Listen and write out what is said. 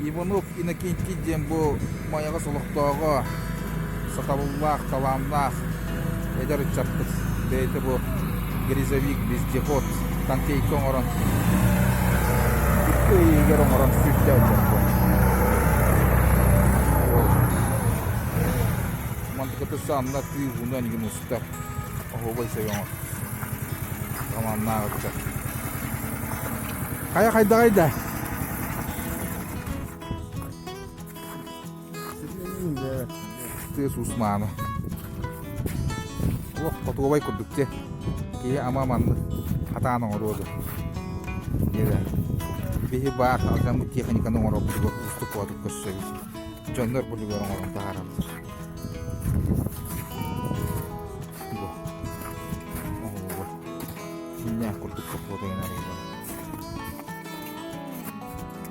Иванов Иннокентий диэн бу Майаҕас олохтооҕо, сатабыллаах, талааннаах эдэр ыччаппыт бэйэтэ бу грузовик, вездеход, танкейка оҥорон икки ый иһигэр оҥорон сүүрдэ ыччаппыт. Мантыката санна тыы ууну эҥин устар, оһуобай сөбө оҥорбут. Талааннаах ыччат. Хайа хайдаҕай да? Тыас уус мааны. Олох хотуобай курдук дьэ. Киһи ама маннык хатаан оҥоруо дуо? Диэбэ. Биһи баар алдьаммыт техниканы оҥоробутугар уустук куотук көрсөбүт. Дьоннор булугар оҥорон таһаараллар. Бу. Оһуобай. Синнээх курдук капотайын арыйбат.